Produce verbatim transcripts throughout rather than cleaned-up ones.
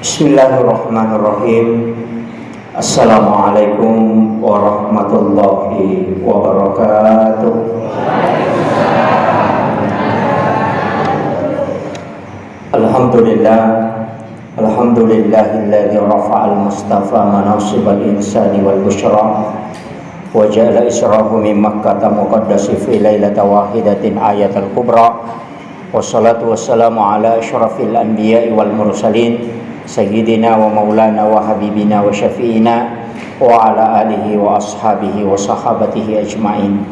Bismillahirrahmanirrahim. Assalamualaikum warahmatullahi wabarakatuh. Alhamdulillah. Alhamdulillahilladzi rafa'al mustafa manasibal insani wal busyra wa ja'ala israhu min Makkata muqaddasi fi lailata wahidatin ayatal kubra. Wassalatu wassalamu ala asyrafil anbiya'i wal mursalin, sayyidina wa maulana wa habibina wa syafi'ina wa ala alihi wa ashabihi wa sahabatihi ajma'in.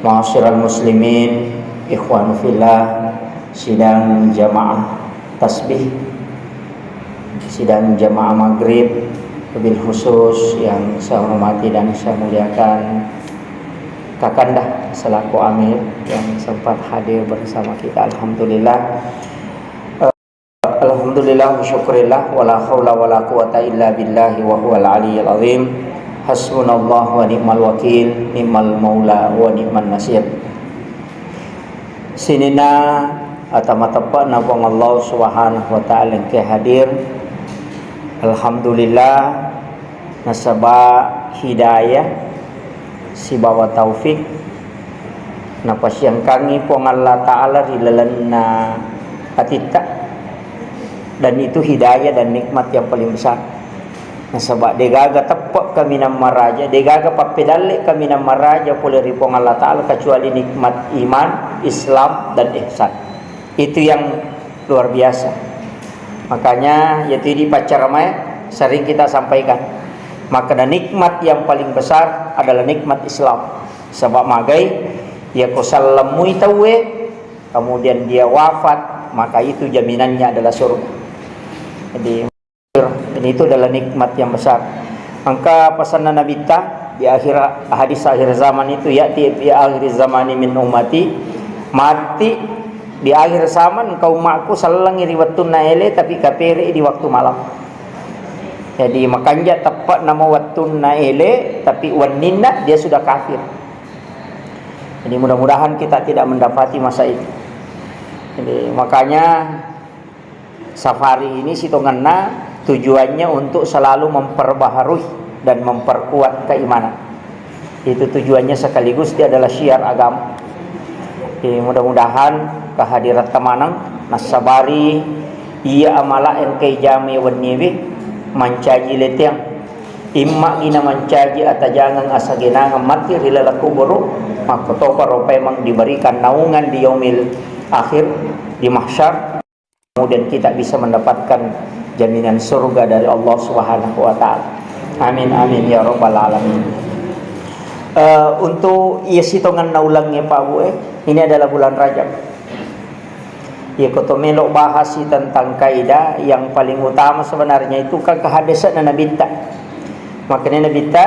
Ma'asyiral muslimin, ikhwanu fillah, sidang jamaah tasbih, sidang jamaah maghrib, wabil khusus yang saya hormati dan saya muliakan Kakanda selaku Amir yang sempat hadir bersama kita. Alhamdulillah. Eh, Alhamdulillah, syukurillah, wala haula wala quwata illa billahi wa huwal aliyyil azim. Hasbunallah wa ni'mal wakil, ni'mal maula wa ni'man nasir. Sininna ata mateppe'na Puang Allah Subhanahu wa Ta'ala engka hadir. Alhamdulillah, nasaba hidayah sibawa taufik napasiangkangi Puang Allah Ta'ala ri lalenna atitta, dan itu hidayah dan nikmat yang paling besar. Nasaba degaga teppe' kaminang maraja, degaga pappedalle' kaminang maraja pole ri Puang Allah Ta'ala kecuali nikmat iman, Islam, dan ihsan. Itu yang luar biasa. Makanya, yaitu di paccaramae sering kita sampaikan. Maka nikmat yang paling besar adalah nikmat Islam. Sebab magai, ya ko salemmui tauwe, kemudian dia wafat, maka itu jaminannya adalah surga. Jadi, dan itu adalah nikmat yang besar. Engka pesanna Nabitta di akhir hadis akhir zaman itu, ya'ti fi akhir zamani min ummati, mati di akhir zaman engka ummakku sellengi ri wettunna ele tapi kapere di waktu malam. Jadi makanja teppe' namo wettunna ele tapi wenninna dia sudah kafir. Jadi mudah-mudahan kita tidak mendapati masa itu. Jadi makanya safari ini sitongenna tujuannya untuk selalu memperbaharui dan memperkuat keimanan. Itu tujuannya sekaligus dia adalah syiar agama. Jadi, mudah-mudahan kehadiran temaneng nassabari iya amala engkai jamai wenniwi mancaji leteang. Imma gina mancaji atajangeng asagenangeng matti ri laleng kuburu, makkotopa ro paimeng diberikan naungan di yaumil akhir, di mahsyar. Kemudian kita bisa mendapatkan jaminan surga dari Allah Subhanahu wa Ta'ala. Amin, amin, ya Rabbal 'Alamin. Eh, untuk iya sitongenna ulengnge, Pak Bu, eh, ini adalah bulan Rajab. Iya, ko to melo bahas tentang kaidah, yang paling utama sebenarnya itu kan kehadisanna Nabitta. Makanya Nabitta,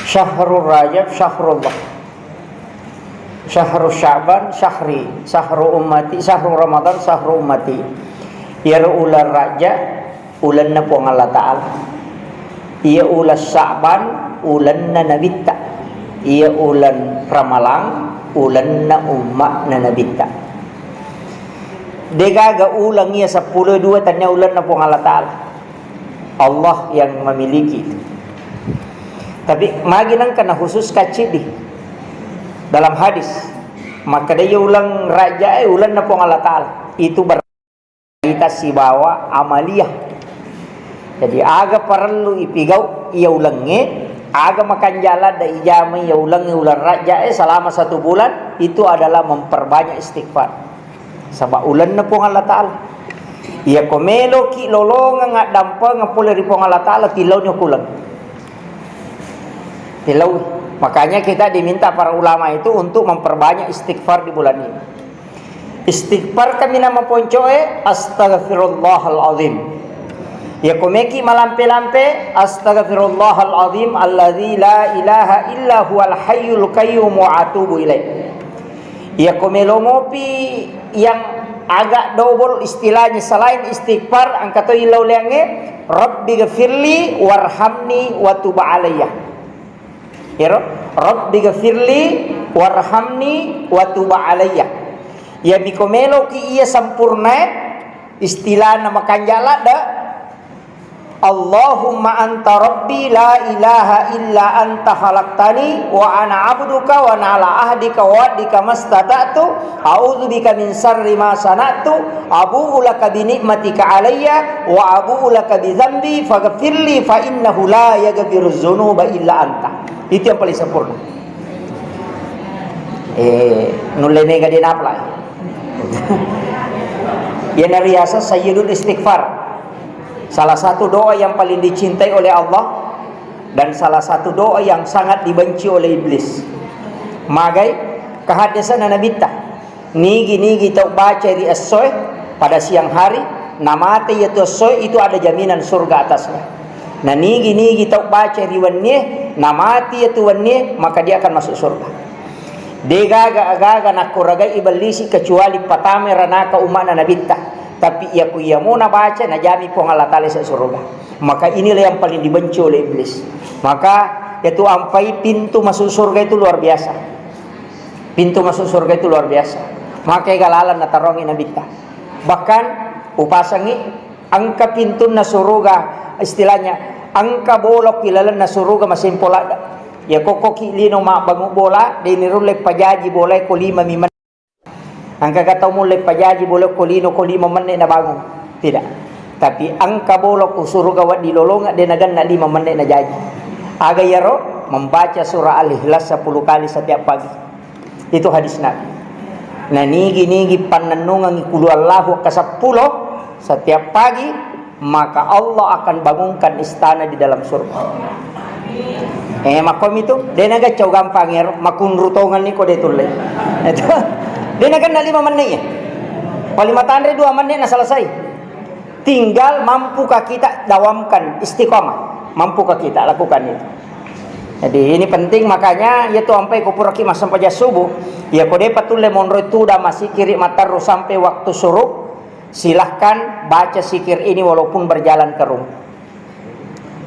syahrul Rajab, syahrullah. Syahru Sya'ban syahri, syahru ummati, syahru Ramadan syahru ummati. Iyaro uleng Rajab ulenna Puang Allah Ta'ala. Iya uleng Sya'ban ulenna Nabitta. Iya uleng Ramalang ulenna umma'na Nabitta. Degaga uleng iya seppulo dua tania ulenna Puang Allah Ta'ala. Allah yang memiliki. Tapi magi nengka na khusus kacidi dalam hadis. Maka dia uleng Rajab, eh, ulenna Puang Allah Ta'ala. Itu berkaitan sibawa amaliyah. Jadi aga parellu ipigau iya ulengnge, aga makanjala da ijama iya ulengnge uleng Rajab, eh, selama satu bulan, itu adalah memperbanyak istighfar. Saba ulenna Puang Allah Ta'ala. Iya ko meloki lolongeng addampengeng pole ri Puang Allah Ta'ala, tilauni okko uleng. Tilaui. Makanya kita diminta para ulama itu untuk memperbanyak istighfar di bulan ini. Istighfar kami nama poncoe, astagfirullahal azim. Iya ko meki malampe-lampe, astagfirullahal azim alladzi la ilaha illa huwal hayyul qayyum wa atubu ilaih. Iya ko melo mopi yang agak double istilahnya selain istighfar, engka to ilauleangnge, Rabbi gfirli warhamni wa tub alayya. Iyaro, Rabbi gfirli warhamni wa tub alayya. Iya mi ko meloki iya sempurnae, Istilahna makanja' ladde', "Allahumma anta rabbi la ilaha illa anta khalaqtani wa ana abduka wa ana ala ahdika wa wa'dika mastata'tu, a'udzubika min syarri ma sana'tu, abu'u laka bi ni'matika alayya wa abu'u laka bi dzambi faghfirli fa innahu la yaghfirudz dzunuba illa anta." Itu yang paling sempurna. Eh, nulle mega de' napla. Iyana riaseng sayyidul istighfar. Salah satu doa yang paling dicintai oleh Allah dan salah satu doa yang sangat dibenci oleh iblis. Magai? Ke hadisna Nabitta. Nigi-nigi tau baca ri essoe pada siang hari, namate iyatu essoe, itu ada jaminan surga atasnya. Na nigi-nigi tau baca ri wennie, namate iyatu wennie, maka dia akan masuk surga. De' gaga-gaga nakkoragai ibellisi kecuali patamai ranaka umma'na Nabitta. Tapi iya ku iyamo nabaca, najami Puang Allah Ta'ala ise' surga. Maka inilah yang paling dibenci oleh iblis. Maka itu ampai pintu masuk surga itu luar biasa. Pintu masuk surga itu luar biasa. Maka ega lalang natarongi Nabitta. Bahkan upasangi engka pintunna suruga, istilahnya engka bolok ilalenna suruga masempo ladde'. Iya kokkoki lino mabbangung bola, de' nirulle pajaji bolae ko lima mi men-, engka ga tau mulle pajaji bola ko lino ko lima menne' nabangung. Tidak. Tapi engka bolok ku suruga wedding lolongeng de' nagenna lima menne' najaji. Aga iyaro? Membaca surah Al-Ikhlas sepuluh kali setiap pagi. Itu hadis Nabi. Na nigi-nigi pannennungengi qul huwallahu ke sepuluh setiap pagi, maka Allah akan bangunkan istana di dalam surga. Eh, makkomi tu, de' nagaccau gampang ero, makunru tongenni ko de' tulle. Itu, de' nagenna lima menne' ya. Paling matanre dua menne' na selesai. Tinggal mampukah kita dawamkan istiqomah? Mampukah kita lakukan itu? Jadi ini penting, makanya iyatu ampai ko puraki massempajang subuh, iya ko de'pa tulle monroi tudang masikiri materru sampai waktu syuruk, silahkan baca sikir ini walaupun berjalan ke rumah.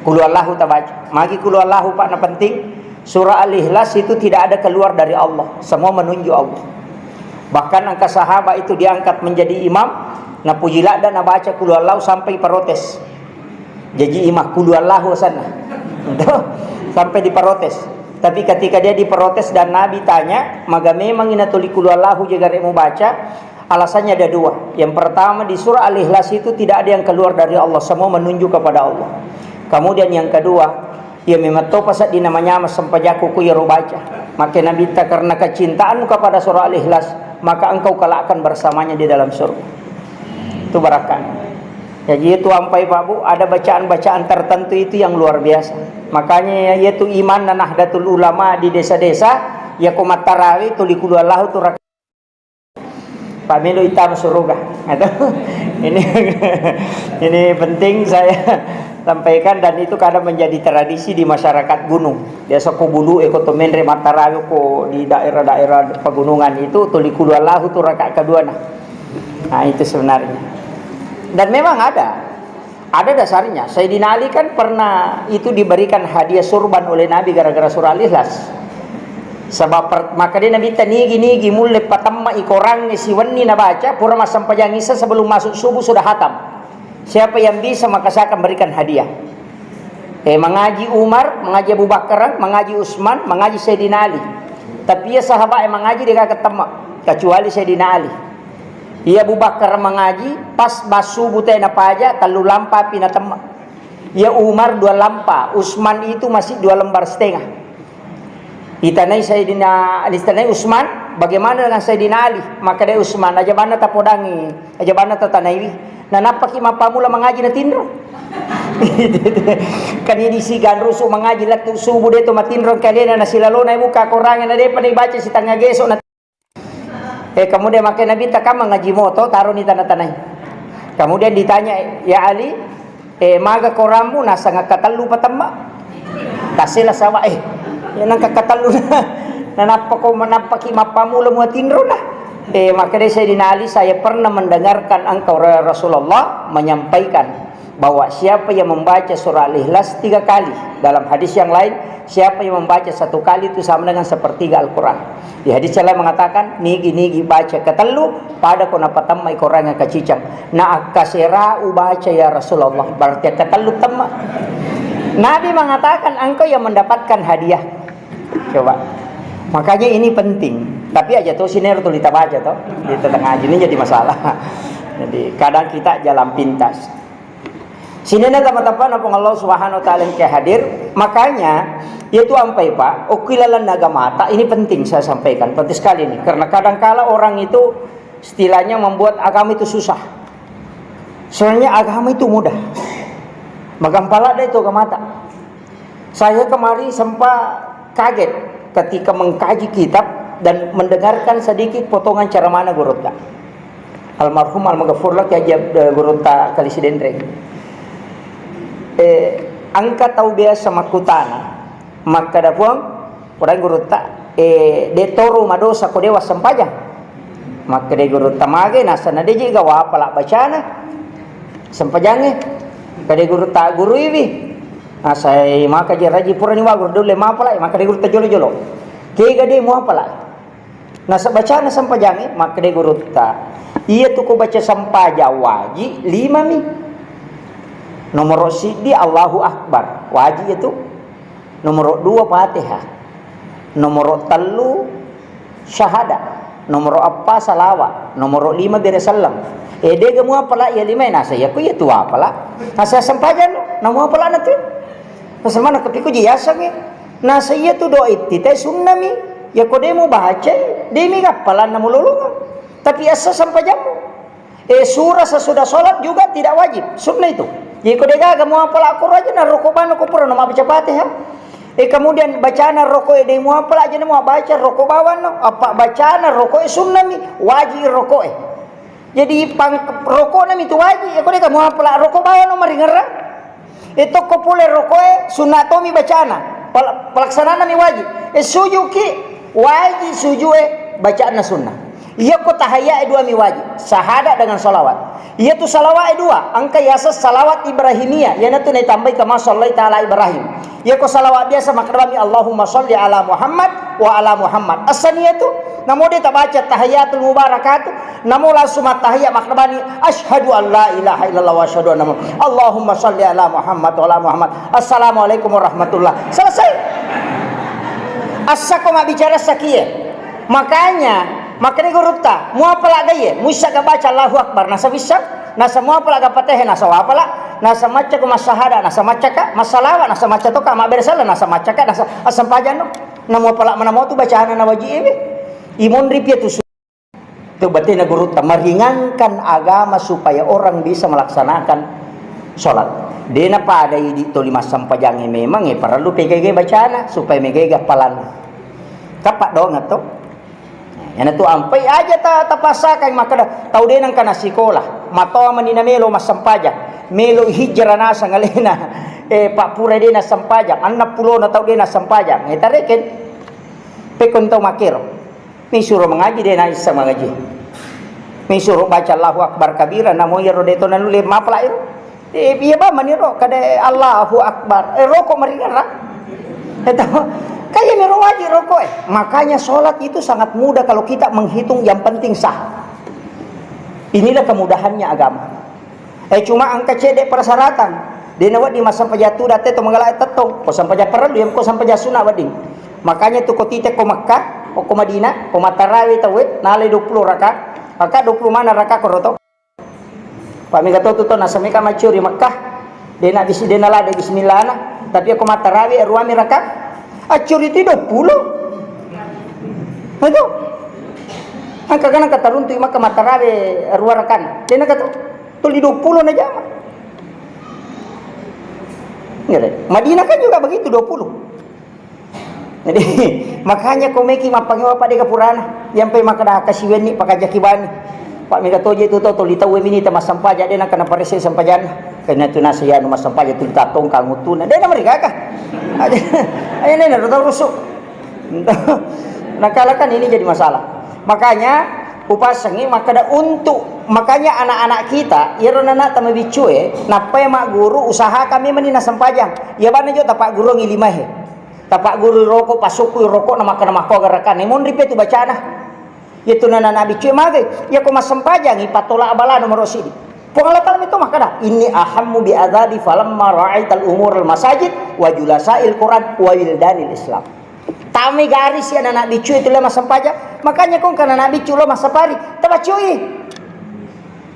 Qul huwallahu tabaca. Magi qul huwallahu, Pak, na penting. Surah Al-Ikhlas itu tidak ada keluar dari Allah. Semua menunjuk Allah. Bahkan engka sahabat itu diangkat menjadi imam, napuji ladde' nabaca qul huwallahu sampai protes. Jaji imam qul huwallahu asenna. Sampai diprotes. Tapi ketika dia diprotes dan Nabi tanya, "Maga memang ina tuli qul huwallahu je' gare' mubaca?" Alasannya ada dua. Yang pertama, di surah Al-Ikhlas itu tidak ada yang keluar dari Allah, semua menunjuk kepada Allah. Kemudian yang kedua, iya memang topa sedding namanya massempajakku ku iyaro baca. Maka Nabitta, karena kecintaanmu kepada surah Al-Ikhlas, maka engkau kelak akan bersamanya di dalam surga. Itu barakah. Jadi itu ampai Pak Bu, ada bacaan-bacaan tertentu itu yang luar biasa. Makanya itu imanna Nahdlatul Ulama di desa-desa, iya ko mattarawi tuli qul huwallahu tu raka- Pak melo itama suruga. Atau ini ini penting saya sampaikan dan itu kadang menjadi tradisi di masyarakat gunung. Biasa ko bulu eko to menre mattarawi ko di daerah-daerah pegunungan itu tuli qul huwallahu tu rakaat kedua nah. Nah, itu sebenarnya. Dan memang ada. Ada dasarnya. Sayyidina Ali kan pernah itu diberikan hadiah surban oleh Nabi gara-gara surah Al-Ikhlas. Sebab per-, maka dia Nabi tanigi-nigi mulle patemma i Korangnge siwenni nabaca, pura massempajang Isya sebelum masuk subuh sudah hatam. Siapa yang bisa maka saya akan berikan hadiah. Eh, mengaji Umar, mengaji Abu Bakar, mengaji Utsman, mengaji Sayyidina Ali. Tapi iya sahabat yang mengaji dia kagak temma, kecuali Sayyidina Ali. Iya Abu Bakar mengaji, pas bas subuh te napaja, tellu lampa pi natemma. Iya Umar dua lampa, Utsman itu masih dua lembar setengah. Itanai Sayyidina, itanai Utsman, "Bagaimana dengan Sayyidina Ali?" Maka dia Utsman, "Aja banna tapodangi, aja banna tatanaiwi. Nanappaki mappamula mengaji natinro." Kan ini sigan rusu mengaji lettu subuh de to matinro kalena nasilalona buka Korangnge na depa dibaca sitanga geso na Eh, kemudian maka Nabi takam mengaji moto, taroni tana-tanai. Kemudian ditanya, "Ya Ali, eh, maga korammu nasanga katellu patemma?" Tasela sawa, eh, ya nang katellu. Nanappa ko manappaki mappamula muatinro nah. Eh, makkeda Sayyidina Ali, "Saya pernah mendengarkan engkau, ya Rasulullah, menyampaikan bahwa siapa yang membaca surah Al-Ikhlas tiga kali, dalam hadis yang lain, siapa yang membaca satu kali itu sama dengan sepertiga Al-Quran." Di hadis yang lain mengatakan, "Nigi-nigi baca ketellu, pada ko napatemmai Quran yang kacicang." Na akkasera ubaca, ya Rasulullah, berarti ketellu temma. Nabi mengatakan, "Engkau yang mendapatkan hadiah." Coba. Makanya ini penting. Tapi aja tuh sinero tuh kita baca tuh. Di tengah ini jadi masalah. Jadi kadang kita jalan pintas. Sinena tama-tama na Puang Allah Subhanahu wa Ta'ala yang hadir. Makanya, itu ampai Pak, okilalan agama tak ini penting saya sampaikan, penting sekali ini. Karena kadangkala orang itu istilahnya membuat agama itu susah. Sebenarnya agama itu mudah. Magampala deh itu agama tak. Saya kemarin sempat kaget ketika mengkaji kitab dan mendengarkan sedikit potongan ceramahnya gurutta. Almarhum almaghfurlah Kiai Haji Ab-, eh, gurutta Kali Sidenreng. Eh, engka tau biasa makkutana, makkeda, "Puang, purae gurutta, eh, de toro madosa ko de wassempajang." Makkeda gurutta, "Mage nasana de jiga wapala bacana sempajangnge." Kade gurutta, "Guruiwi." Nasai maka je raji purani wa guru dolle mapala, maka de gurutta jolo-jolo. Kega de muapala. Nasa bacana sempajangnge, makkeda gurutta, "Iya tu ko baca sempajang waji lima mi. Nomoro siddi Allahu Akbar, waji itu. Nomoro dua Fatihah. Nomoro tellu syahada. Nomoro eppa salawa. Nomoro lima bere selleng." Eh, dega muapala iya lima, nasa iya ku iya tu apala. Nasa sempajang, namu apala na tu. Nasa mana kepiku ji yasangnge. Nasa iya tu doa ittite sunnami. Ya ko demu baca, demi gapalanna mulolonga. Tapi asa sempajammu. Eh, surah sesudah sholat juga tidak wajib, sunnah itu. Jadi ko degaga muapala Quran aja na roko bana ko pura na mabaca Fatihah. Eh, kemudian bacana roko e de muapala aja na muabaca roko bawanno. Apa bacana roko e sunnah mi, wajib roko e. Jadi pang roko na mi tu wajib, ya ko dega muapala roko bawanno maringerra. E tokko pole rokoe sunna tomi bacana, pel-, pelaksanana mi wajib. E sujuki wajib sujue bacaanna sunna. Iyako tahiyya e dua mi wajib, sahada dengan salawat. Iyatu salawat e dua, engka yaseng salawat Ibrahimiyah, iyanatu naitambai kama sallaita ala Ibrahim. Iyako salawat biasa makkedami Allahumma salli ala Muhammad wa ala Muhammad. Assani iyatu, namo de tabaca tahiyatul mubarakatu, namo langsung mattahiyya makkeda bani, "Asyhadu an la ilaha illallah wa asyhadu anna Muhammad. Allahumma salli ala Muhammad wa ala Muhammad. Assalamualaikum warahmatullah." Selesai. Assako mabbicara sakie. Makanya, makkeda gurutta, muapala gaie, muissa ga baca Allahu Akbar, nasa fissa, nasa muapala ga Fatihah, nasa wapala, nasa macca ko massahada, nasa maccaka, massalawa, nasa macca toka, mabbere sala, nasa maccaka, nasa assempajanno. Namuapala manamotu bacana na wajib e. Imonri pia tu Itu batena gurutta, meringankan agama supaya orang bisa melaksanakan sholat. Dena pada idi toli massempajangnge memang e parellu pegege bacana supaya megega palanna. Kappa doang to. Yana tu ampai aja ta tapassakan makkeda tau dena engka nasikola, matoa mani namelo massempajang, melo hijrah nasang alena, eh, pappura dena sempajang, anna pulona tau dena sempajang. Eh, tareken. Pekko tau makkero. Misuro mangaji, de naissa mangaji. Misuro baca Allahu Akbar kabira, namo iyaro de to nanulle mapala iro. Eh, iya ba maniro kada Allahu Akbar. Eh, roko maringerra. Eto. Kaya miro wajib roko e. Makanya sholat itu sangat mudah kalau kita menghitung yang penting sah. Inilah kemudahannya agama. Eh, cuma engka cedde persyaratan. Dena wedding massempajang tudang te to mangala tettong. Ko sempajang parellu, iya ko sempajang sunna wedding. Makanya tu ko tite ko Makkah, ko, ko Madinah, ko mattarawe tauwe, nalai dua puluh raka, maka dua puluh mana raka koro to. Pak mega to tu to nasameka maccuri Makkah. Dena bisi, dena lada bismillahna, tapi ko mattarawe ruami raka. Accuri tu dua puluh. Itu. Angka kan angka taruntu Makkah mattarawe rua rakana. Dena kata tuli dua puluh na jama. Nggak ada. Madinah kan juga begitu, dua puluh. Jadi, makanya ko meki mappangewa pada ke purana, yang pe makkeda kasiwenni pakajaki bani. Pak mega toje tu to tuli tau mini ta massempajang de nakana parese sempajanna. Karena tu nasa yanu massempajang tuli tatongkang utuna. De na mereka kah? Aja, aja de na tau rusu. Nakala kan ini jadi masalah. Makanya Upasengngi makkeda untuk, makanya anak-anak kita, iyaro anak tamabiccue, nappai magguru, usahakan memang ni nasempajang. Iya bana jo tapagguruangngi limae. Tapagguru roko, pasukku roko, na makkeda makko gerakan. Monri pe tu bacana. Iya tu nana nabiccue magai. Iya ko massempajangi, patola abala nomor sidi. Puang Allah Ta'ala itu makkeda, "Inni ahammu bi adzabi falamma ra'aital umural masajid wa julasa'il Quran wa wildanil Islam." Tame garis ya anak biccu itu lo massempajang. Makanya kong kana anak biccu lo massapari, tabacui.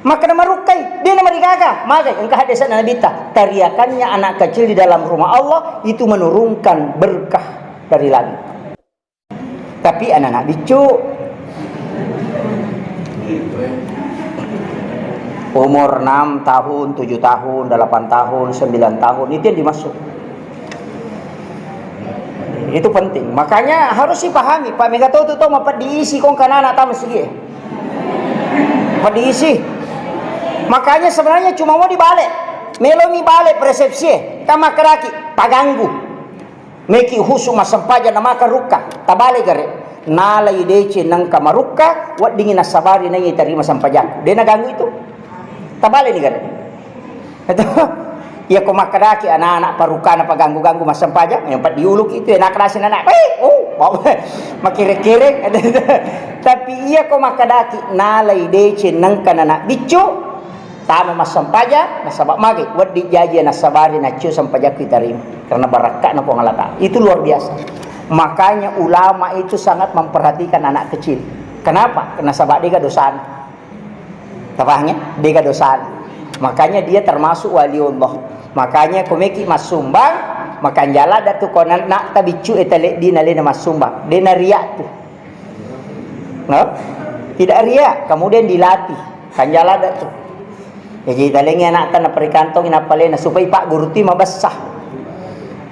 Maka na marukkai, dia na marigaga. Magai, engka hadis Nabi ta, teriakannya anak kecil di dalam rumah Allah itu menurunkan berkah dari langit. Tapi anak-anak biccu umur enam tahun, tujuh tahun, delapan tahun, sembilan tahun, itu yang dimaksud. Itu penting. Makanya harus dipahami, Pak, mega tau tu tau mapeddi isi kong kana anak tama sigi. Peddi isi. Makanya sebenarnya cuma mau dibalik. Melomi balik persepsi, tama keraki, paganggu. Meki husu massempajang na maka rukka, tabale gare. Nalai deceng nengka marukka, weddingi nassabari naiya tarima sempajangku. De naganggu itu. Tabale ni gare. Itu. Iya ko makkedaki anak-anak parukkana paganggu-ganggu massempajang, yang pat diuluki itu enak nasi anak. Eh, oh, makere-kere. Tapi iya ko makkedaki nalai deceng nengka nanak biccu, tama massempajang, nasaba magi wedding jaji nassabari naccio sempajakku itarima karena barakka'na Puang Allah Ta'ala. Itu luar biasa. Makanya ulama itu sangat memperhatikan anak kecil. Kenapa? Nasaba dega dosana. Tapahang ya? Dega dosana. Makanya dia termasuk waliullah. Makanya komeki massumbang, makanjala datu konanna tabiccu eta leddi nalena massumbang. Dena riak tu. No? Tidak riak, kemudian dilatih. Kanjala ada tu. Jadi talengi anak tanah perikantong inapalena supaya pak guru tu mabessa.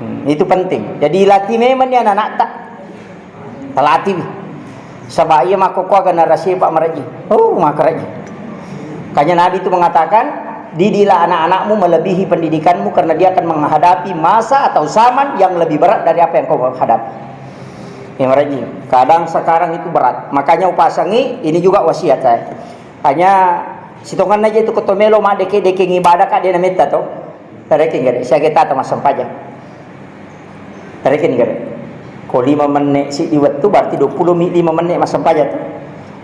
Hmm, itu penting. Jadi latih memang dia anak tak. Talati. Saba iya makko kuaga narasi pak maraji. Oh, makaraji. Kanya Nabi itu mengatakan, didilah anak-anakmu melebihi pendidikanmu karena dia akan menghadapi masa atau zaman yang lebih berat dari apa yang kau hadapi. Ya, maraji. Kadang sekarang itu berat. Makanya upasangi, ini juga wasiat saya. Hanya sitongan aja itu ketomelo ma deke-deke ibadah kak dia nametta to. Tarekin gare, siaga tata massempajang. Tarekin gare. Ko lima menit si di waktu berarti dua puluh mi-, lima menit massempajang to.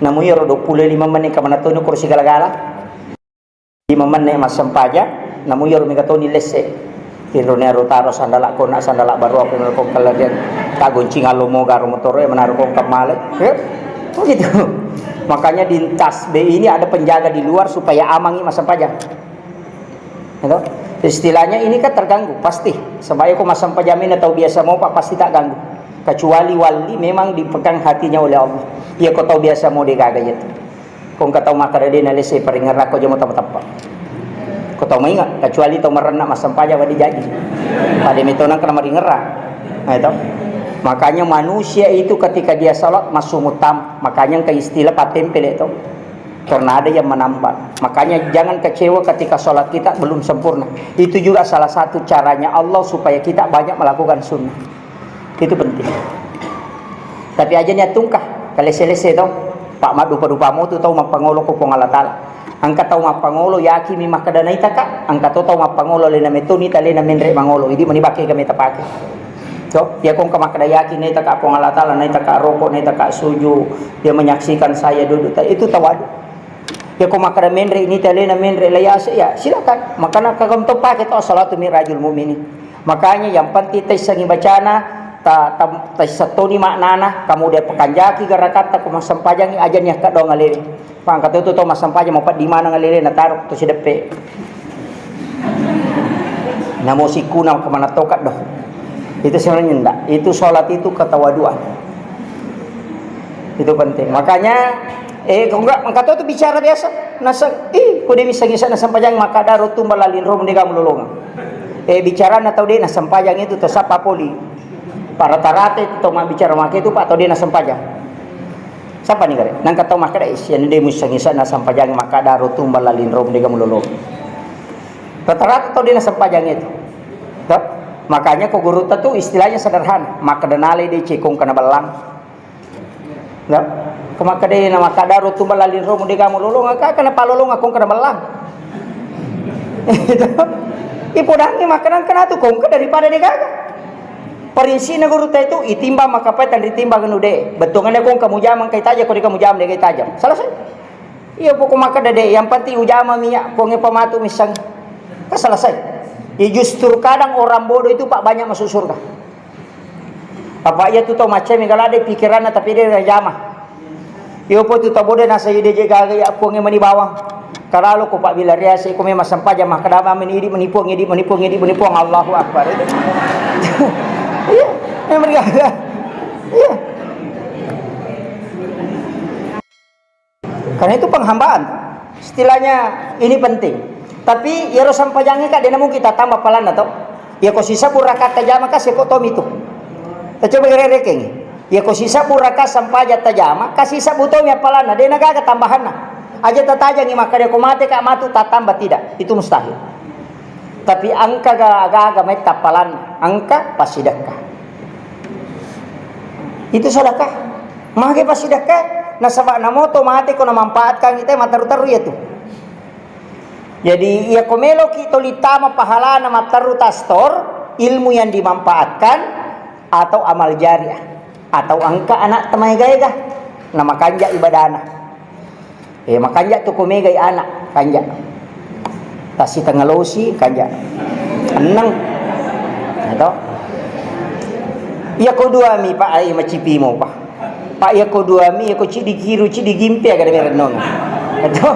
Namu iyaro dua puluh lima menit kamana to ko sigala-gala. Lima menit massempajang, namu iyaro mega toni lesse. Tinro nero taro sandala kona sandala baru aku nero kong kelarian. Tak goncing alo moga ro motoro ya menaruh kong kemale. Ya. Begitu. Makanya di tasbih ini ada penjaga di luar supaya amangi massempajang. Gitu. Istilahnya ini kan terganggu, pasti. Sebab ko massempajang ini tahu biasa mau pak pasti tak ganggu. Kecuali wali memang dipegang hatinya oleh Allah. Iya ko tahu biasa mau dia gaga itu. Ko engka tau makkeda de nalesse paringerrakko jamo tama tappa. Ko tau mainga, kecuali tau marenna massempajang wadde jaji. Pada metona kena maringerra. Nah, itu. Makanya manusia itu ketika dia salat masuk mutam, makanya engka istilah patempele itu. Karena ada yang menambah. Makanya jangan kecewa ketika salat kita belum sempurna. Itu juga salah satu caranya Allah supaya kita banyak melakukan sunnah. Itu penting. Tapi aja ni attungka, kalese-lese to. Pak maddupa-dupa motu tau mappangolo ko Puang Allah Taala. Engka tau mappangolo yakimi makkeda naitaka, engka to tau mappangolo lena metoni talena menre mangolo. Idi mani bakke kami tapake. To, ya kong makkeda yakin naitaka Puang Allah Taala, naitaka roko, naitaka suju, dia menyaksikan saya duduk. Ta-, itu tawadu. Ya ko makkeda menre ini talena menre layase ya silakan. Makana kagam to pake to salatu mi'rajul mu'minin. Makanya yang penting taissengi bacana, ta, ta, taissettoni maknana, kemudian pakanjaki garakatta ko massempajangi aja ni akka doang alele. Pangka tu to masempajang mau di mana ngalele na taruh tu sideppe. Namo sikuna kemana tokat doh. Itu sebenarnya ndak. Itu sholat itu ketawaduan. Itu penting. Makanya, eh, kok enggak, engka to tu bicara biasa. Nasa, ih, ko de misseng-isseng nassempajang, maka daro tumba lalinro mendega mulolonga. Eh, bicara na tau de nassempajang itu to sapa poli. Pak rata-rata itu to mabbicara make itu, Pak, tau de nassempajang. Sapa ni gare? Nangka tau makkeda, "Ih, sian de misseng-isseng nassempajang, maka daro tumba lalinro mendega mulolonga." Rata-rata tau de nassempajang itu. To? Makanya ko gurutta tu istilahnya sederhana. Makkeda nalai de cekong kena bellang. Nggak? Ko makkeda na makkadaro tu balaling romo de gaga malolongang, ka kana palolongang kongka na mellang. Itu. Ipodangngi makkeda engka natu kongka daripada de gaga. Parinsipna gurutta itu itimbang makkapai tanritimbang anu de. Bettuanna kongka mujama engka itajang, ko de gaga mujama de gaga itajang. Selesai. Iya poko makkeda de, yang penting ujama mi iya, Puangnge pamatu misseng. Kan selesai. Ya justru kadang orang bodoh itu, Pak, banyak masuk surga. Apa iya tu tau macca mega ladde pikiranna tapi de gaga jama. Iya po tu tau bodoh nasaba de je gaga iya Puangnge mani bawang. Karalo ko Pak bila riase ko memang sempajang makkeda mani idi mani Puang, idi mani Puang, idi mani Puang, Allahu Akbar. Iya, memang gaga. Iya. Karena itu penghambaan. Istilahnya ini penting. Tapi iyaro sampajangnge ka de namungkin tattamba pahalana to. Iya ko sisebbu rakaat tajama ka seko tomi tu. Tacoba gere rekeng. Iya ko sisebbu rakaat sampajang tajama ka sisebbu tomi appalanna, de nagaga tambahanna. Aja tatajangi makkeda ko mate ka matu tattamba, tidak. Itu mustahil. Tapi engka ga-, aga-aga metta appalanna, engka passidekka. Itu sedekah. Mage passidekka, nasaba namo to mate ko namanfaatkan kita matteru-teru iya tu. Jadi iya ko meloki toli tama pahalana matteru tastor, ilmu yang dimanfaatkan atau amal jariah atau engka anak tamaega-ega na makanja ibadana. Eh, makanja tu ko megai anak, kanja. Tassi tengalosi, kanja. Enneng. Ya to? Iya ko dua mi, Pak, ai macipi mo, Pak. Pak, iya ko dua mi, iya ko cidi kiru, cidi gimpe, aga de merennong. Ya to?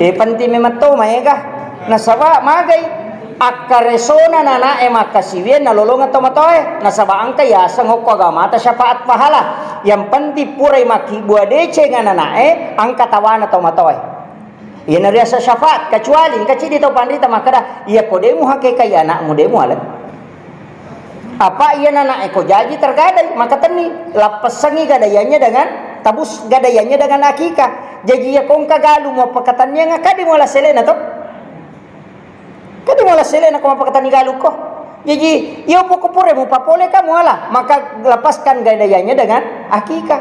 Eh, penting memang to maega. Nasaba magai. Akkaresona nanae makkasiwiang nalolongeng tomatoae, nasaba engka yaseng okko agamata syafaat pahala. Yang penting purai makkibbua deceng ananae, engka tawana tomatoae. Iyana riaseng syafaat, kecuali engka cidi tau panrita makkeda, iya ko de muhakekai anakmu, de mualeng. Apa iya nanae ko jaji tergadai, maka tenni, lappessangi gadaiannya dengan tabus, gadaiannya dengan akikah. Jaji iya ko engka galu muappakatenniang, engka de muala selena to. Kan di muala sele nako mappakatenni galukko. Jaji, iyo poko pura mupapole ka muala, maka lepaskan gadaiannya dengan akikah.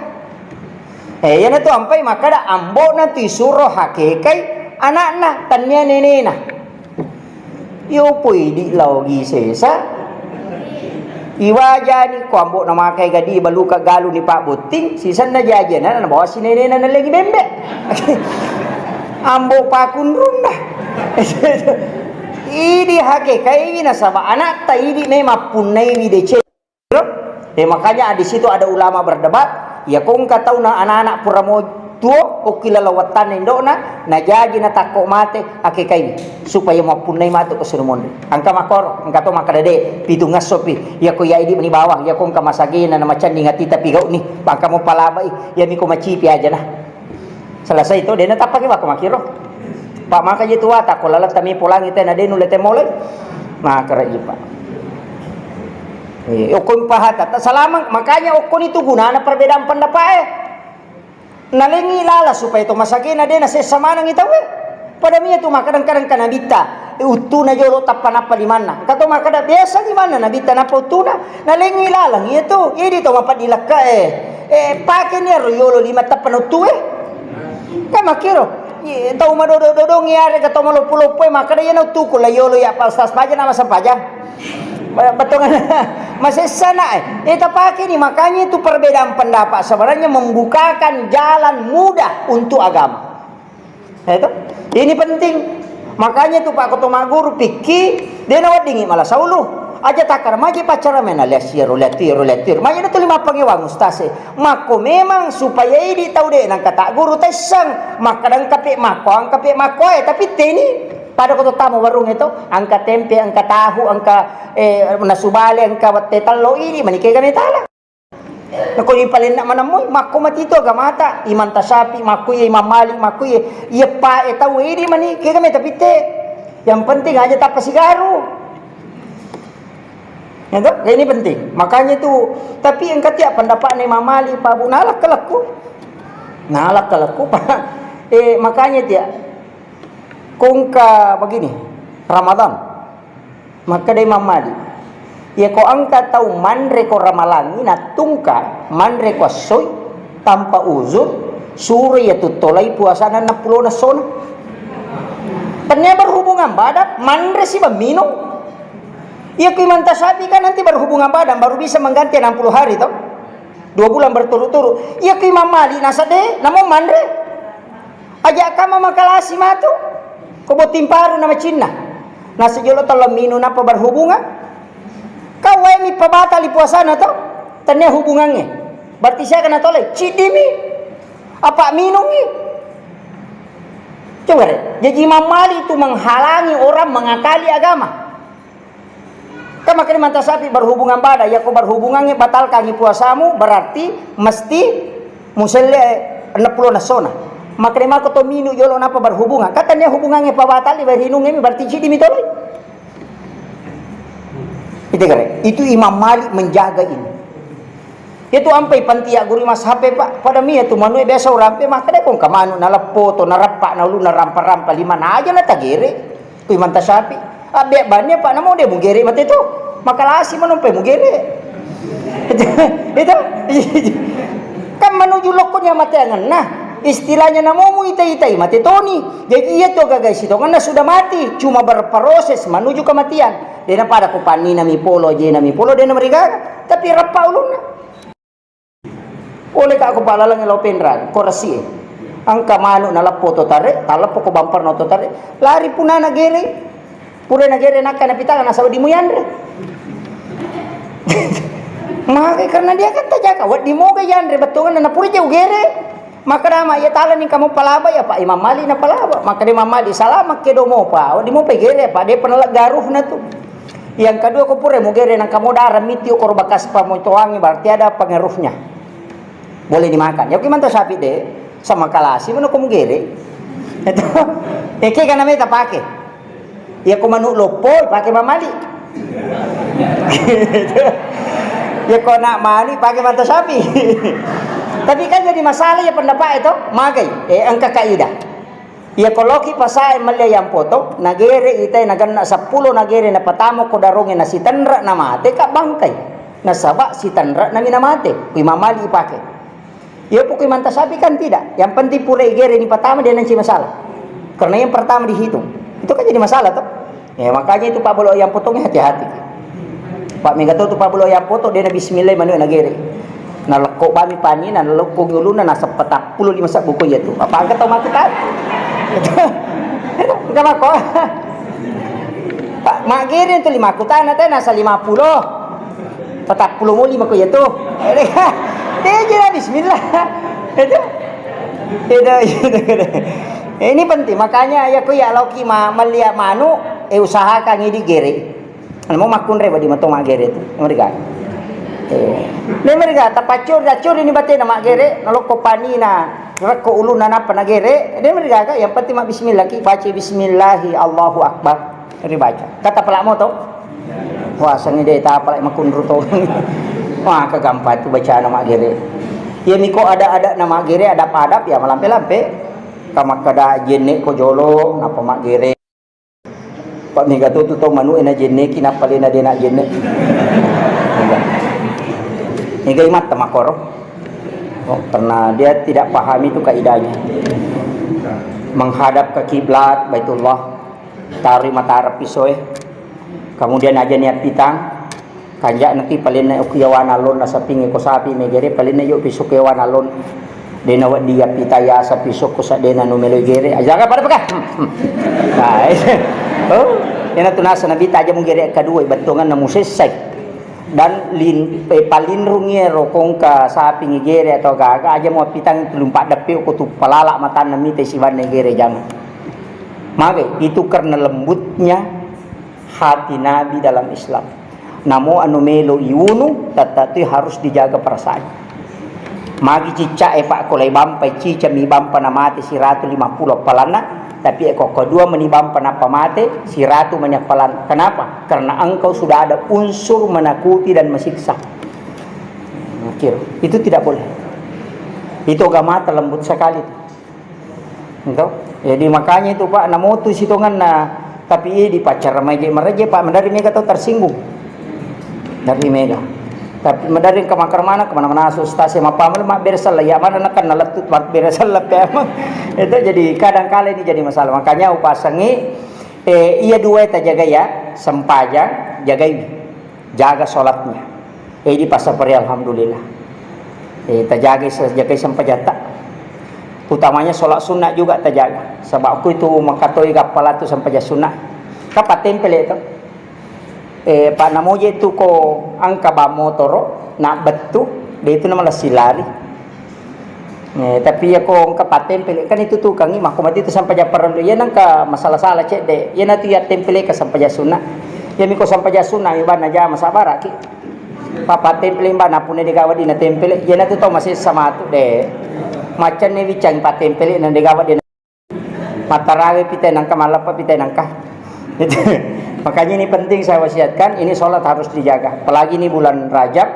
Eh, iyana tu ampai makkeda ambo'na tu isuro hakekai anakna, tennia nenena. Iyo po idi lao gi sesa. Iwajani ko ambo namakai gadi baluka galu ni Pak Botting, sisenna jaji anana nabawa si nenena nalengi bembe. Ambo pakunrunna. Idi hakekaiwi nasaba anatta idi memang punnaiwi deceng. Eh, makanya di situ ada ulama berdebat, ya ko engka tau na anak-anak pura mo tuo, okki laleng wettanna indo'na, najaji natakko mate, akekaiwi, supaya mappunnai matu ko sunu monri. Engka makkoro, engka to makkeda de, pitungngesso pi. Iya ko iya idi meni bawang, iya ko engka masagena na macenning atita pigau'ni, engka mo palabai, iya mi ko macipi aja nah. Selesai to, de natappaki wako makkiro. Pak maka je tuata ko laleng tami polangi tena de nulle temolai. Makara ji, Pak. Eh, okko pahata, ta salamang, makanya okko ni tu gunana perbedaan pendapat eh. Nalengi lala supaya to masagena de nasessa manengi tauwe. Pada mia tu makkadang-kadang ka nabitta, eh, uttuna jolo tappa nappa limanna. Engka to makkada biasa limanna nabitta nappa uttuna. Nalengi laleng iya tu, idi to mapaddi lekka eh. Eh, pake ni aro yolo lima tappa na uttue. Kan makkiro, eh, tau madodo-dodong iyarega tau maloppo-loppo e makkada iya na uttuku la yolo ya Pak Ustaz paja nama sampaja. Ba-, bettuanna masessa na, eh. Eh, tapake ni, makanya itu perbedaan pendapat sebenarnya membukakan jalan mudah untuk agama. Ya itu. Ini penting. Makanya itu Pak Ketua Maguru pikki, de naweddingi mala saulu. Aja takkara magi paccara mena liasiaro liatiaro liatiaro. Magi na tuli mappangewang ustaz e. Makko memang supaya idi tau de nangka tak guru tessang. Makkada engka pe makko, engka pe makko e, tapi teni pada ko to tama warung itu, engka tempe, engka tahu, engka, eh, nasu bale, engka wette tello, ini mani kega metala. Nako ipalenna manemmoi, makko matitu agamata, Imam Tasyafi, makko iya Imam Malik, makko iya, iya pae tau idi mani kega meta pitte. Yang penting aja tappa sigaru. Ya toh? Ya, ini penting. Makanya itu, tapi engka tiap pendapatnya Imam Malik, Pak Bu, nalak kelekku. Nalak kelekku, Pak. Eh, makanya tiap kongka begini, Ramadan. Makkeda Imam Malik, iya ko engka tau manre ko ramalangi nattungka, manre ko essoi tanpa uzur, Suro iya tuttolai puasana enam puluh essona. Tennia berhubungan badan, manre si minung. Iya ku Imam Tasyafi'i kan nanti berhubungan badan baru bisa mengganti enam puluh hari toh. Dua bulan berturut-turut. Iya ku Imam Malik nasa de, namun manre. Aja kama makalasi matu. Ko botting paru na macinna. Nasa jolo tolong minum apa berhubungan. Kau wae mi pabatali puasana toh. Tennia hubungannya. Berarti siaga na tolai? Cidimi. Apa minungi? Coba deh. Jadi Imam Malik itu menghalangi orang mengakali agama. Kan makanya Imam Tasyafi'i berhubungan badan, ya ko berhubungannya batalkangi puasamu, berarti mesti muselle enam puluh essona. Makanya mako to minum jolo napa berhubungan. Katanya hubungannya pabatali, berhinungi berarti cidimi tolai. Itu kare. Itu Imam Malik menjaga ini. Itu ampai pantia guru mazhab, Pak. Pada mia tu manu biasa orang pe makan deh kong kamanu na leppo to na rappa na ulu na rampa-rampa lima na aja na tagere. Kui manta sapi. Abbe bannya, Pak, namo de mugere mate tu. Makalasi manumpai mugere. Itu. Kan menuju lokkonya mate angenna. Istilahnya namo mu ita-itai mate toni. Jadi iya tu gagai sitongenna sudah mati, cuma berproses menuju kematian. Dena pada ko panni nami polo, je nami polo, dena merigaga. Tapi rappa ulunna. Pole ka ko palaleng lao penrang, ko rasi e. Engka manu na leppo to tare, taleppo ko bamperna to tare. Lari punana gere. Pura na gere nakka na pitanga nasaba di muyanre. Maka karena dia kan tajaka, waddi moga yanre bettongan na pura jauh gere. Maka dama iya talani kamu palaba ya Pak Imam Malik na palaba. Maka Imam Malik salama ke do mopa, waddi mopa gere Pak, de penelak garuh na tu. Yang kedua, ko pura mugere nang kamu darah miti ukur bekas pemotongan, berarti ada pengaruhnya. Boleh dimakan. Ya, gimana sapi deh? Sama kalasi mana ko mugere? Itu. Eke kan namanya tak pakai. Ya, ko manuk lopo, pakai mamali. Ya, ko nak mani, pakai mata sapi. Tapi kan jadi masalah ya pendapat itu, magai. Eh, engka kaidah. Iya, ko loki pasae melli ayam potong, nagere itai nagenna seppulo, nagere napatama ko daronge nasitenre namate ka bangkai. Nasaba sitenre nami namate, kui mamali ipake. Iya, pokoi manta sapi kan tidak. Yang penting pura igere ni patama dia nanti masalah. Karena yang pertama dihitung. Itu kan jadi masalah toh. Ya, makanya itu Pak Bolo yang potongnya hati-hati. Pak mega to tu Pak Bolo yang potong dia na bismillah manu na gere. Na lekko bami pani na lekko ulunna na seppa tappulo lima sabbu ko iya tu. Apa angka tau mati kan? Enggak mako. Pak magere tu lima kutana teh nasa lima pulo. Patappulo mo lima ko iya tu. Dia je bismillah. Itu. Itu, itu, itu. Ini penting, makanya ya ku ya loki ma melli manu, eh usahakan ini gere. Anu, mau makkunrai wedding mato maggere tu. Mereka. Eh. Ini mereka tapaccur, taccur ini batena maggere, nalokko panina, rekko ulunna nappa nagere. Ini mereka kan yang penting mak bismillah ki, baca bismillahi Allahu Akbar. Ini baca. Kata pelak moto. Wah, sangi deh tapalak makunru to. Wah, kegampang tu bacaan maggere. Ya miko ada-ada nama gere, adab-adab ya malampe-lampe. Kamakkada jenne ko jolo, napa maggere. Pak mega tu tu tau manu ena jenne ki nappa lena dena jenne. Mega imatta makoro. Oh, karena dia tidak pahami itu kaidahnya. Menghadap ke kiblat Baitullah, taruh mata Arab pisoe. Kemudian aja niat pitang, Kanja'na ki palenna okko yawana lonna sapingnge ko sapi megere palenna yo piso ko yawana lon. Dena wedding yappita yasa piso ko sadena nu meloi gere. Ajaga pada peka. Nah, oh, ena tu nasa Nabi taja mugere kedua bettonganna musessai. Dan lin, eh, palinrungi ero kongka sapingnge gere atau gaga aja mu appitang tulung paddeppe ko tu palala matanna mite sibanna gere jangan. Mage itu karena lembutnya hati Nabi dalam Islam. Namo anu melo iunu, tetapi harus dijaga perasaan. Magi cicak e Pak, kolai bampai cicak mi bampa na mate siratu lima puluh appalanna, tapi eko kedua meni bampa nappa mate siratu meni appalan. Kenapa? Karena engkau sudah ada unsur menakuti dan mesiksa. Mikir, itu tidak boleh. Itu agama terlembut sekali. Gitu. Jadi makanya itu Pak, namotu sitonganna, tapi iya dipaccara maje maraje Pak, dari mega tau tersinggung. Dari mega. Tapi maderri engka makkeda maneng, kemana-mana ustaz e mappameng, mabbere selleng, iya maneng kan nalettu mabbere selleng pe. Itu jadi kadang kala ini jadi masalah. Makanya upasengi, eh, iya dua tajaga ya, sempajang, jagai, jaga sholatnya. Eh, di pasapari alhamdulillah. Eh, tajaga se-, jagai sempajatta. Utamanya sholat sunnah juga tajaga. Sebab aku itu makatoi gappala tu sempajang sunnah. Kan pattempele itu. Eh, pa namoje tu ko engka bang motoro, na bettu, de itu namalessi lari. Eh, tapi iya ko engka pattempele, kan itu tukangi, makko mati itu sempajang parellu. Iya nengka masalah-salah cedde. Iya natu iya tempele ka sempajang sunnah. Iya miko sempajang sunnah, mi bang najama sabaraki. Pa pattempele bang, napunna de gawa di natempele. Iya natu tau masessa matu de. Macanne wicang pattempele na de gawa de. Mattarawe pitai nangka, malleppa pitai nangka. Makanya ini penting saya wasiatkan, ini sholat harus dijaga. Apalagi ini bulan Rajab,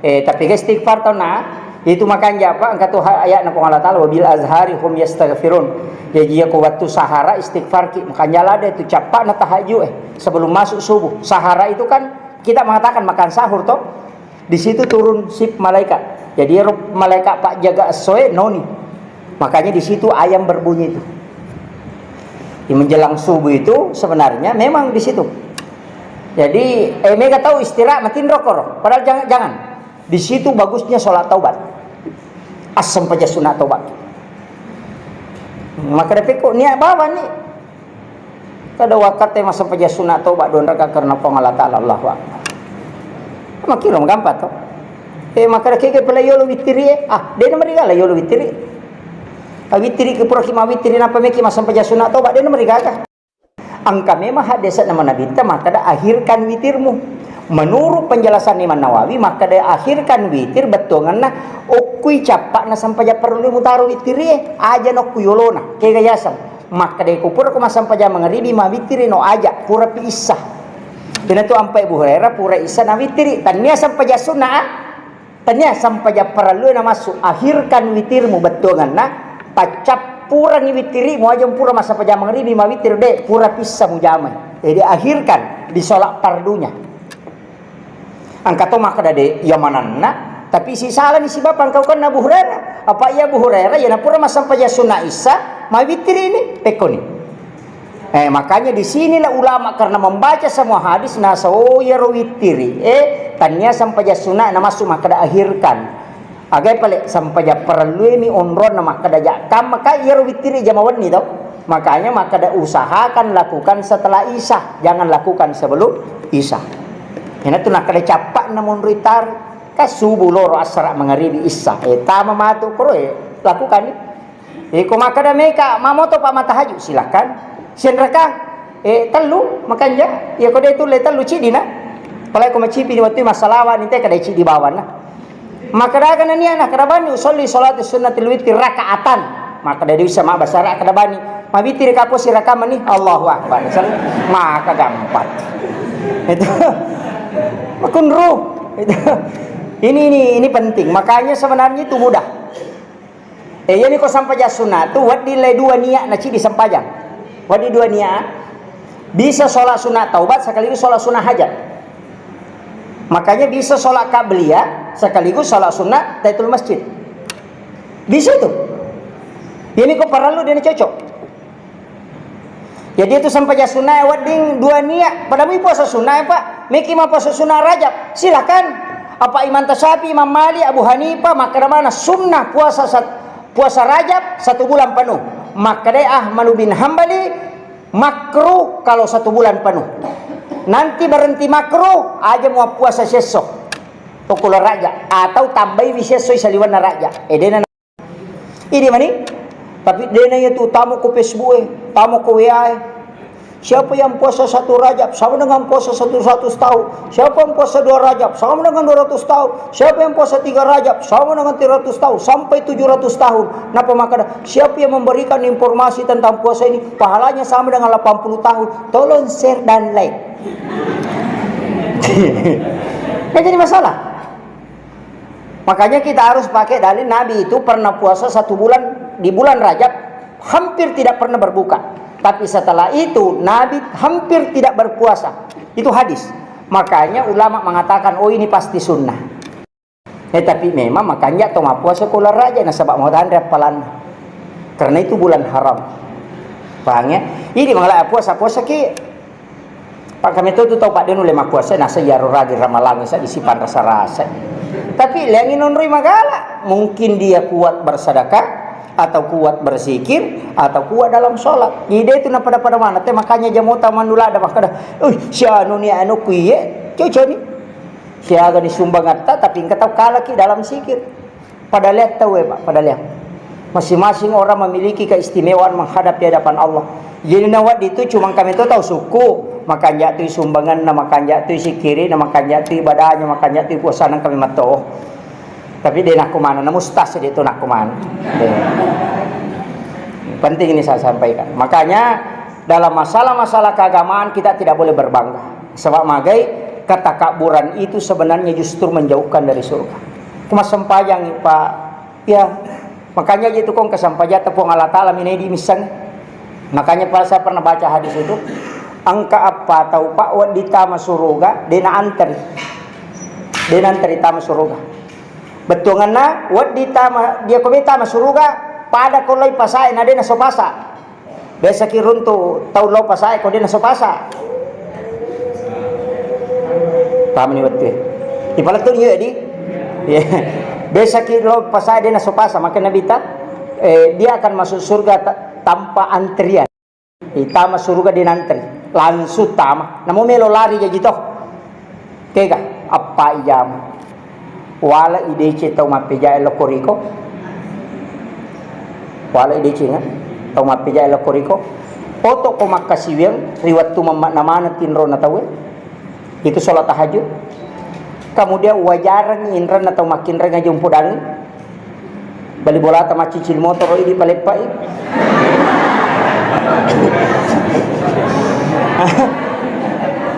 eh, tapi ke istighfar tau na, itu makanya apa, engka tu ha-, ayat na Puang Allah Ta'ala, "Wabil azhari hum yastaghfirun." Jadi ya ko waktu sahara istighfar ki, makanya ada itu cappana tahajud, eh, sebelum masuk subuh. Sahara itu kan kita mengatakan makan sahur toh. Di situ turun sip malaikat. Jadi ero malaikat pajjaga essoe noni. Makanya di situ ayam berbunyi itu. Di menjelang subuh itu sebenarnya memang di situ. Jadi, eh, mega tahu istirahat matinro koro. Padahal jangan, jangan. Di situ bagusnya sholat taubat. Assempajang sunat taubat. Maka dapet kok niat bawa nih. Kada wakkatte massempajang sunat toba dua rakaat karena Puang Allah Ta'ala, Allahu Akbar. Makkiro magampang to. Eh, makkeda kege pela yolo wittiri e. Ah, dena marigala yolo wittiri. Ah, wittiri ki pura ki mawittiri napa meki massempajang sunat toba dena marigaga. Engka memang haddese'na manabitta makkeda akhirkan witirmu. Menurut penjelasan Imam Nawawi, makkeda akhirkan witir bettuanganna okkui cappa'na sempajang parellu mutaro wittiri e. Aja nokku yolona. Kega yaseng. Makkedai, ko pura ko massempajang mangaribi, mawittiri no aja, purapi issa. Iyanatu ampai Abu Hurairah, pura issa nawittiri. Tania sempajang sunna, ah. Tania sempajang parellue namassu, akhirkan witirmu bettuanganna, paccappurangi wittirimu, aja pura massempajang mangaribi, mawittiri, de, purapi issa mujamai. Jadi akhirkan di sholat fardunya. Engka to makkeda de, iya manenna, tapi sisalani sibawa pangkaukenna Abu Hurairah. Apa iya Abu Hurairah, iya napura massempajang sunna issa, mawittiri ni, pekkoni. Eh, makanya di sinilah ulama karena membaca semua hadis, nasa, oh, iyaro wittiri, eh, tania sempajang sunna, namassu makkeda akhirkan. Agai pale sempajang parelluemi onronna makkeda ja kamma, ka iyaro wittiri jama wenni to. Makanya makkeda usahakan lakukan setelah Isya, jangan lakukan sebelum Isya. Iyanatu nakkeda cappa'na monroi tari, ka subuh loro assara mangaribi Isya. Eh, tama matu koro, eh, lakukan ni. Eh, ko makkeda meka mamoto pa matahaju, silakan. Senrakang. Eh, tellu, makanja. Iya ko de tulle tellu ciddi na. Apalagi ko macipi di wattu massalawa ni te kada ciddi bawanna. Makkeda aga nania na kada bani usolli salatu sunnatil witri rakaatan. Makkeda de bisa mabbasa ra kada bani. Mawittiri ka posi rakaat mani. Allahu Akbar. Sel-, maka gampang. Itu. Makunru. Itu. Ini, ini, ini penting. Makanya sebenarnya itu mudah. Eh, iyani ko sempajang sunna tu wedding le dua niat na ciddi sempajang. Wedding dua niat. Bisa sholat sunat taubat sekaligus sholat sunat hajat. Makanya bisa sholat qabliyah sekaligus sholat sunat tahiyatul masjid. Bisa itu. Iyani ko parellu de na cocok. Jadi itu sempajang sunna wedding dua niat. Pada mui puasa sunna, Pak. Meki ma puasa sunna Rajab. Silakan. Apa Imam Tasyafi, Imam Malik, Abu Hanifah, makkeda mana sunnah puasa sat-, puasa Rajab satu bulan penuh. Makkedai Ahmad bin Hambali, makruh kalau satu bulan penuh. Nanti berhenti makruh, aja mau puasa sesso. Pokoknya Rajab. Atau tambahi sesso saliwanna Rajab. Edena Idi mani, tapi dena iya tu tamo ko Facebook e, tamo ko W A e. Siapa yang puasa satu Rajab sama dengan puasa satu ratus tahun. Siapa yang puasa dua Rajab sama dengan dua ratus tahun. Siapa yang puasa tiga Rajab sama dengan tiga ratus tahun sampai tujuh ratus tahun. Napa makkeda, siapa yang memberikan informasi tentang puasa ini, pahalanya sama dengan delapan puluh tahun. Tolong share dan like. Kan jadi masalah. Makanya kita harus pakai dalil Nabi itu pernah puasa satu bulan di bulan Rajab, hampir tidak pernah berbuka. Tapi setelah itu Nabi hampir tidak berpuasa. Itu hadis. Makanya ulama mengatakan, oh, ini pasti sunnah. Eh, tapi memang makanja to mappuasa ko uleng Raja, nasaba mau tanre appalanna. Karena itu bulan haram. Paham ya? Jadi mangala puasa-puasa ki. Pak kami tu tau pada nulle mappuasa, nasa iyaro ragi ramalang sa di sipan rasa-rasa. Tapi leangi nonroi magala, mungkin dia kuat bersedekah atau kuat berzikir atau kuat dalam sholat. Ide itu na pada-pada mana teh, makanya jamota manula ada makkada, "Uih, si anu ni anu kuiye, cocok ni." Siaga ni sumbangatta, tapi engka tau kalaki dalam zikir. Pada lihat tau, eh, Pak, pada lihat. Masing-masing orang memiliki keistimewaan menghadap di hadapan Allah. Jadi, na wedding tu cuma kami tu tau suku, makanja tu sumbangan, na makanja tu sikiri, na makanja tu ibadahnya, makanja tu puasana kami mato. Tapi de nakko mana, na mustas de tu nakko mana. De. Penting ini saya sampaikan. Makanya, dalam masalah-masalah keagamaan kita tidak boleh berbangga. Sebab magai, ketakabburan itu sebenarnya justru menjauhkan dari surga. Kuma sempajang, Pak. Ya, makanya itu kong kesempajatta Puang Allah Ta'ala minedi misseng. Makanya, Pak, saya pernah baca hadis itu, engka appa tau, Pak, wedding tama suruga, de na anteri. De na anteri tama suruga. Bettuanganna, wedding tama, dia ko be tama suruga, pada ko lai pasae na de na so pasa. Biasa ki runtu tau lao pasae ko de na so pasa. Paham ni wettu e? Ipala tu iya di. Iya. Biasa ki lao pasae de na so pasa, maka Nabi ta, eh, dia akan masuk surga ta-, tanpa antrian. Itama suruga de nantri, langsung tama. Namo melo lari jaji to. Kega, appa ijama. Wala idece tau mappejae lokko riko. Wala idece nga tau mappejae lokko riko. Oto ko makkasiwiang ri wettu mammakna maneng tinrona tauwe. Itu sholat tahajud. Kemudian wajareng inrenna tau makkinreng aja umpodangi. Bali bolata maccicil motoro idi paleppai.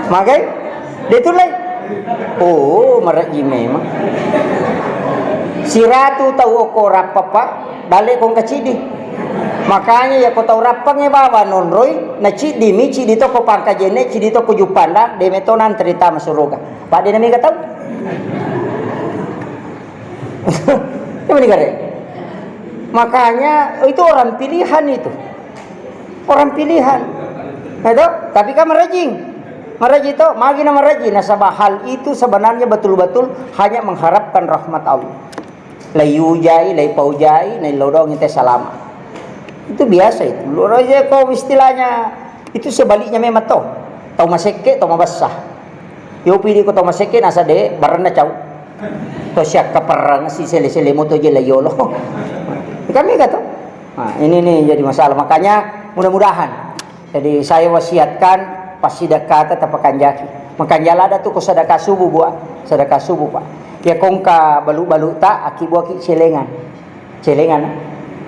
Magai? De tu lai. Oh, marajji memang. Siratu tau okko rappa, Pak, dalle kong kacidi. Makanya ya ko tau rappange baba nonroi, na cidi mi, cidi to ko pangkajene, cidi to ko juppandang, de meto nantri tama suruga. Pak, de na mega tau. Coba digare. Makanya itu orang pilihan itu. Orang pilihan. Itu, tapi kan merajing. Merajing to, magi na merajing. Nasaba hal itu sebenarnya betul-betul hanya mengharapkan rahmat Allah. Lai ujai, lai paujai, nai lodong ite salama. Itu biasa itu. Loro aja ko istilahnya itu sebaliknya memang to. Tau masekke, tau mabessa. Yopi di ko tau masekke nasa de barenna cau. To siakka perrang si sele-sele moto je la yolo. Kami kata. Nah, ini nih jadi masalah. Makanya mudah-mudahan. Jadi saya wasiatkan passidakkata tapakanjaki. Makanja lada tu ko sedekah subuh, Bua. Sedekah subuh, Pak. Ya kongka balu-balu ta aki buaki celengan. Celengan,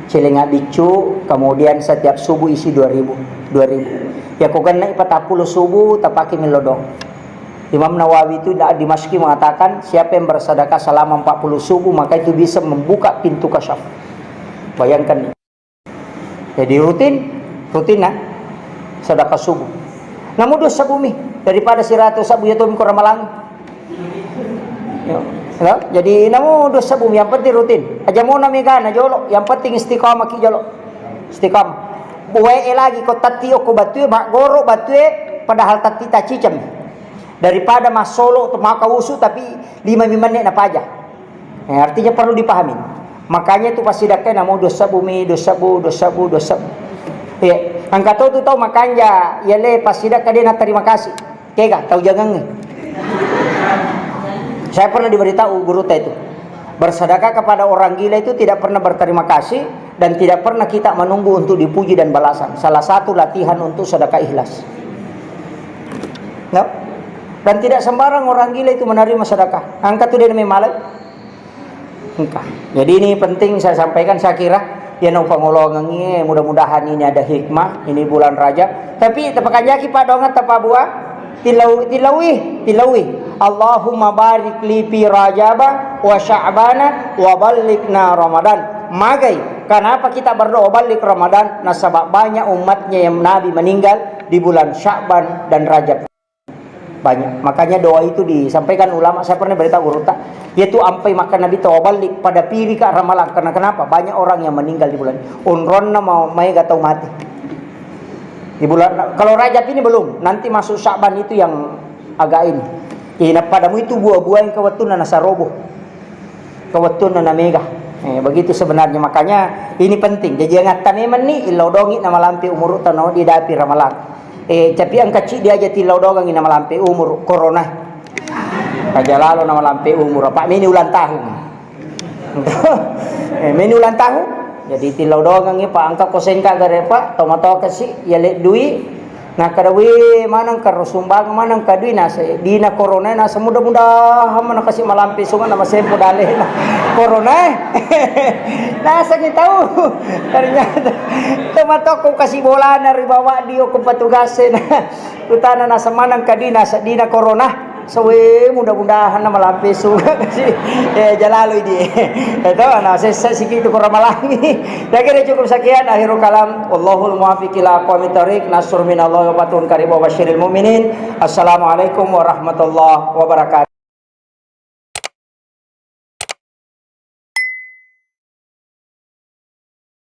celengan biccu, kemudian setiap subuh isi dua ribu, dua ribu. Ya, ko genna patappulo subuh, tapake melodong. Imam Nawawi itu da-, di Maski mengatakan, siapa yang bersedekah selama empat puluh subuh, maka itu bisa membuka pintu kasyaf. Bayangkan nih. Jadi rutin, rutin nah, sedekah subuh. Namu dua sabu mi, daripada siratu sabu ya tomi ko ramalang. Ya. Ya, jadi namu dua sabu, yang penting rutin. Aja mau na megana jolo, yang penting istiqamah ki jolo. Istiqamah. Buai lagi ko tatti okko batue, maggoro batue, padahal tatti tacicam. Daripada massolo tu maka usu tapi lima mi menne na paja. Eh, artinya perlu dipahami. Makanya itu passidakka namu dua sabu mi, dua sabu, dua sabu, dua sabu. Ya, angka tau tu tau makanja, ya le passidakka de na terima kasih. Kega, tau jangangnge. Saya pernah diberitahu guru ta itu. Bersedekah kepada orang gila itu tidak pernah berterima kasih dan tidak pernah kita menunggu untuk dipuji dan balasan. Salah satu latihan untuk sedekah ikhlas. No? Dan tidak sembarang orang gila itu menerima sedekah. Angka tu de na memalai. Engka. Jadi ini penting saya sampaikan, saya kira, ya, no pangolongengi, mudah-mudahan ini ada hikmah, ini bulan Rajab. Tapi tapakanjaki padongan tapabua, tilau-, tilaui, tilaui. Allahumma barik li fi Rajaba wa Sya'bana wa ballighna Ramadan. Magai, kenapa kita berdoa balik Ramadan? Nasaba banyak umatnya yang Nabi meninggal di bulan Sya'ban dan Rajab. Banyak. Makanya doa itu disampaikan ulama, saya pernah beritahu gurutta, yaitu ampai makan Nabi tawa balik pada piri ka Ramalang. Karena kenapa? Banyak orang yang meninggal di bulan ini. Onronna mau maega tau mati. Di bulan, kalau Rajab ini belum, nanti masuk Sya'ban itu yang agak ini. Ina padamu itu buah-buah yang kawattunna nasarobo. Kawattunna namega. Eh, begitu sebenarnya. Makanya ini penting. Jaji angatta memang ni, illau dongi namalampe umuru tano di dapi Ramalang. Eh, tapi angka ci diaja tillau dongangi namalampe umuru corona. Aja lalo namalampe umuru. Apa meni ulang tahun. Eh, meni ulang tahun. Jadi tillau dongangi, Pak, angka kosengka gare, Pak, tomatoka si, ya le dui. Nakkeda, "Wih, maneng karo sumbang, maneng ka dui," nasa, "Dina corona," nasa, "Mudah-mudahan mana kasi malampe sunga nama sempo dalena corona, eh." Nasa ni tahu. Ternyata tematoko kasi bolana ri bawah dio ko petugasena. Utana nasa maneng ka dui, nasa dina corona. Sawe, mudah-mudahan na malampe sunga kasi. Eh, jalalo idi. Itu, nah, sessa siki itu kurang malangi. Saya kira cukup sekian. Akhirul kalam. Wallahul muwaffiq ila aqwamit thariq. Nasrun minallahi wa fathun qarib wa basyiril mu'minin. Assalamualaikum warahmatullahi wabarakatuh.